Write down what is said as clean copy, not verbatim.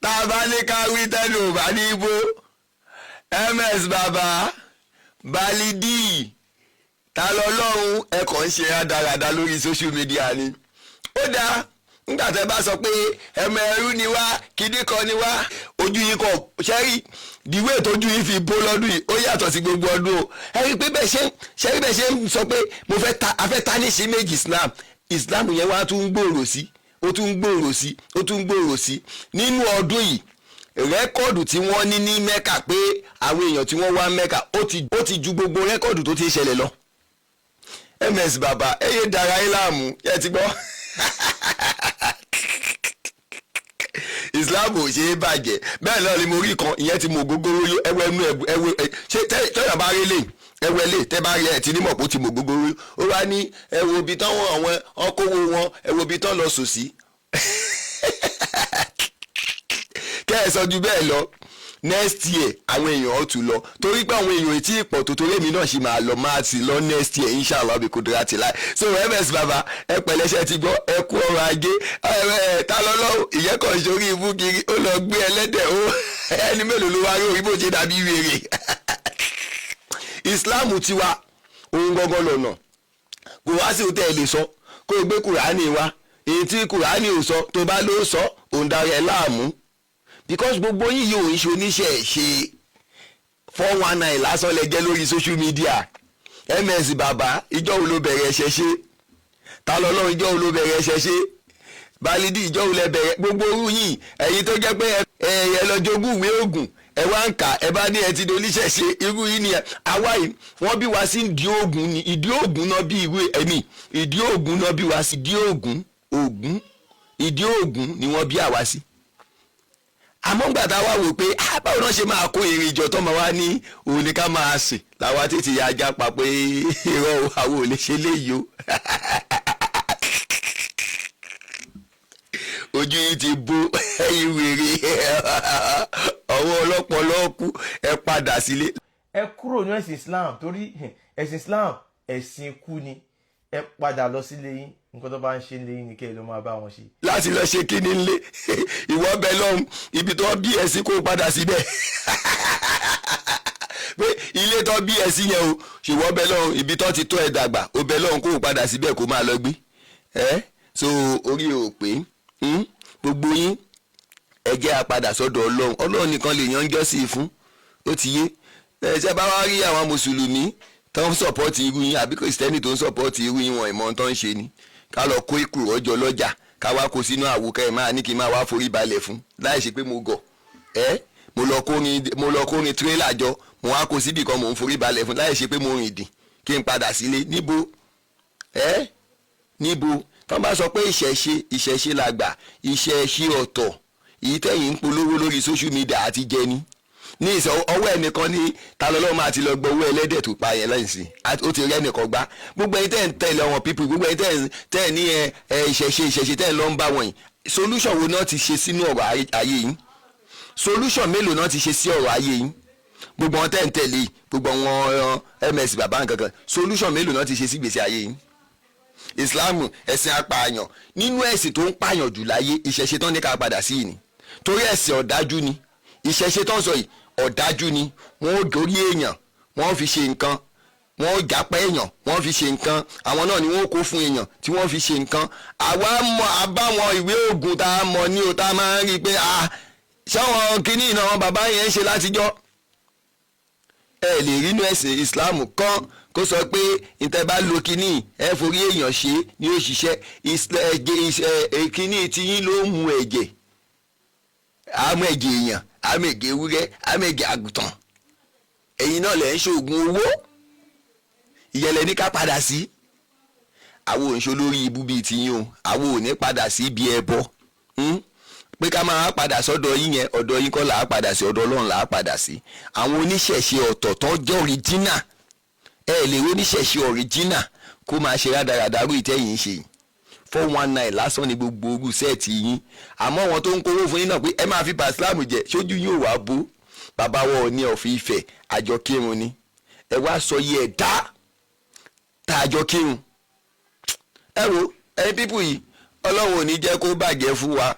Tá a bá ní ká wí tẹ́nu ò bá ní bó. Ms Baba Balidi, ta lọ́lọ́run, ẹ kàn ń ṣe rádaràda lórí social media ni. Ó dáa, nígbà tẹ́ bá sọ pé ẹmọ ẹrú ni wá, kíní kan ni wá, ojú yìí kọ ṣẹ́rí, the way tójú yìí fi bó lọ́dún yìí, ó yàtọ̀ sí gbogbo ọdún o. Ẹ rí i pé bẹ́ẹ̀ ṣe ṣẹ́rí, bẹ́ẹ̀ ṣe ń sọ pé mo fẹ́ ta afẹ́ ta ní sí méjì Islam, Islam yẹn wá tún ń gbòòrò sí, ó tún ń gbòòrò sí, ó tún ń gbòòrò sí. Nínú ọdún yìí, record tí wọ́n ní ní Mẹ́kà pé àwọn èèyàn tí wọ́n wá Mẹ́kà, ó ti ju gbogbo record tó ti ń ṣẹlẹ̀ lọ. Ms Baba, ẹ yé dara yín láàmú. Ẹ ti gbọ́, Islam ò ṣe é bàjẹ́. Bẹ́ẹ̀ náà ni mo rí kan, ìyẹn ti mọ gógóró yó. Ẹwẹ́ inú ẹwẹ́ ṣé tẹ́yọ̀ bá rí lè ẹwẹ́ lè tẹ́ bá rí ẹ̀ tí nímọ̀ pé ó ti mọ gógóró yó. Ó wá ní ẹ wo ibi tán àwọn ọkọ̀wé wọn, ẹ wo ibi tán lọ sùn sí. Kẹ́ ẹ sọ ju bẹ́ẹ̀ lọ, next year àwọn èèyàn ó tún lọ, torí pé àwọn èèyàn tí ìpọ̀ tó, torí èmi náà sì máa lọ, máa sì lọ next year, inshallah bí kò dúrà tí láì. So Ms Baba, ẹ pẹ̀lẹ́sẹ̀, ti gbọ́, ẹ kú ọrọ̀ ajé. Ẹ ta lọ́lọ́, ìyẹn kàn sórí ibú kiri, ó lọ gbé ẹlẹ́dẹ̀ ó. Ẹni mélòó ló wá rí orí bó ṣe dàbí wèrè? Islam tiwa, òun gangan lọ́nà. Kò wá sí òtẹ́ ẹ lè sọ kó o gbé Kùránì wá, èyí tí Kùránì ò sọ, tó bá ló sọ, òun darí ẹ láàmú, because gbogbo yín yìí ò ń ṣe oníṣẹ́ ṣe. 419 lásán lẹ jẹ́ lórí social media. Ms Baba, ìjọ wo ló bẹ̀rẹ̀ ẹ̀ṣẹ̀ ṣe? Ta lọ́lọ́run, ìjọ wo ló bẹ̀rẹ̀ ẹ̀ṣẹ̀ ṣe? Balidi, ìjọ wo lẹ bẹ̀rẹ̀? Gbogbo orú yìí, ẹ̀yin tó jẹ́ pé ẹ lọ jogún ìwé ògùn, ẹ wá ń kà, ẹ bá ní ẹ ti di oníṣẹ̀ṣe, irú yìí ni àwa yìí, wọ́n bí wa sí ìdí ògùn ni. Ìdí ògùn náà bí ìwé ẹ̀mí, ìdí ògùn náà bí wa sí, ìdí ògùn, ògùn, ìdí ògùn ni wọ́n bí àwa sí. Àmọ́ ńgbà tá a wá wò pé báwo náà ṣe máa kó èrè ìjọ tó máa wá ní òun ni ká máa sìn, làwa tètè ya ajá pa pé irọ́ o, àwọn ò lè ṣe léyìí o. Ojú yìí ti bó, ẹ̀yin wèrè, ọwọ́ ọlọ́pọ̀lọ́ kú, ẹ padà sílé. Ẹ kúrò ní ẹ̀sìn Islam, torí ẹ̀sìn Islam, ẹ̀sìn ikú ni. Ẹ padà lọ sílé yín. Nǹkan tó bá ń ṣe nílé yín ni kẹ́ ẹ lọ máa bá wọn ṣe. Láti lọ ṣe kíní ńlé, ìwọ bẹ lọ́hùn, ibi tó bí ẹ sí, kó padà síbẹ̀, pé ilé tó bí ẹ sí yẹn o, ṣèwọ bẹ lọ́hùn, ibi tó ti tó ẹ dàgbà, ó bẹ lọ́hùn, kó o padà síbẹ̀, kó máa lọ gbé ẹ. So orí ò pé gbogbo yín, ẹ jẹ́ a padà sọ́dọ̀ Ọlọ́run. Ọlọ́run nìkan lè yan jọ́sìn fún. Ó ti yé ẹ. Ṣe bá wá rí àwọn mùsùlùmí tó ń support irú yín, àbí kìrìsìtẹ́nì tó ń support irú yín, wọn ìmọ̀ tó ń ṣe ni ká lọ kó ìkù rọ́jò lọ́jà, ká wá kó sínú àwo, kẹ́ ẹ̀ máa ní kí n máa wá forí balẹ̀ fún, láì ṣe pé mo gọ̀ ẹ́. Mo lọ kórin tírélà jọ, mo wá kó síbì kan, mò ń forí balẹ̀ fún, láì ṣe pé mo rìn dìn. Kí n padà sílé níbo? Ẹ́ níbo tó bá sọ pé ìṣẹ̀ṣe, ìṣẹ̀ṣe làgbà, ìṣẹ̀ṣe ọ̀tọ̀, èyí tẹ̀yìn ń polówó lórí social media àti jẹni ní ìsọ ọwọ́ ẹnìkan ní ta lọ́lọ́ máa ti lọ gbọ́ owó ẹlẹ́dẹ̀ tó pa yẹn lẹ́yìn sí, ó ti rí ẹnìkan gbá. Gbogbo ẹ̀yin tẹ́ ń tẹ̀lé àwọn people, gbogbo ẹ̀yin tẹ́ ń ní ẹ ìṣẹ̀ṣe, ìṣẹ̀ṣe tẹ́ ń lọ ń bá wọn yìí, solution wo náà ti ṣe sínú ọ̀rọ̀ ayé yín? Solution mélòó náà ti ṣe sí ọ̀rọ̀ ayé yín? Gbogbo wọn tẹ́ ń tẹ̀lé, gbogbo wọn, Ms Baba nkankan, solution mélòó náà ti ṣe sí gbèsè ayé yín? Islam, ẹ̀sìn apààyàn, nínú ẹ̀sìn tó ń pààyàn jù láyé, ìṣẹ̀ṣe tán ní ká padà sí yìí ni, torí ẹ̀sìn ọ̀dájú ni ìṣẹ̀ṣe tán sọ yìí. Ọ̀dájú ni. Wọ́n ó gorí èèyàn, wọ́n fi ṣe nǹkan, wọ́n ó jápẹ́ èèyàn, wọ́n fi ṣe nǹkan. Àwọn náà ni wọ́n kó fún èèyàn tí wọ́n fi ṣe nǹkan. Àwa mọ àbáwọn ìwé oògùn tá a mọ̀ ní o, tá a máa ń rí i pé ṣáwọn kínní ìnáwó àwọn bàbá yẹn ń ṣe látijọ́. Ẹ lè rí inú ẹ̀sìn Islam kan kó sọ pé ìtẹ́ bá lo kínní, ẹ forí èèyàn ṣe ní òṣìṣẹ́ kínní tiyín ló ń mu ẹ̀jẹ̀, àmọ́ ẹ̀jẹ̀ èèyàn, àmọ́ ẹ̀jẹ̀ ewúrẹ́, àmọ́ ẹ̀jẹ̀ àgùntàn. Ẹ̀yin náà lẹ̀ ń ṣoògùn owó. Ìyẹlẹ ní ká padà sí. Àwọn ò ń ṣe olórí ibú bíi tiyín o. Àwọn ò ní padà sí ibi ẹbọ pé ká máa padà sọ́dọ̀ yín yẹn. Ọ̀dọ̀ yín kọ́ là á padà sí, ọ̀dọ̀ Ọlọ́run là á padà sí. Àwọn oníṣẹ̀ṣe ọ̀tọ̀ tó jẹ́ original, ẹ lè rí oníṣẹ̀ṣe original kó máa ṣe rádaràdà rú ìtẹ́yìn ṣe yìí. 419 lásán ni gbogbo orú set yín. Àmọ́ wọn tó ń kówó fún yín náà pé ẹ máa fi bàsílámù jẹ, sójú yín ò wá bó. Bàbá wọn ò ní ọ̀fìn Ifẹ̀, àjọ kírun ni. Ẹ wá sọ yìí, ẹ̀ dá tá a jọ kírun. Ẹ wo ẹ̀yin people yìí, Ọlọ́run ò ní jẹ́ kó bàjẹ́ fún wa.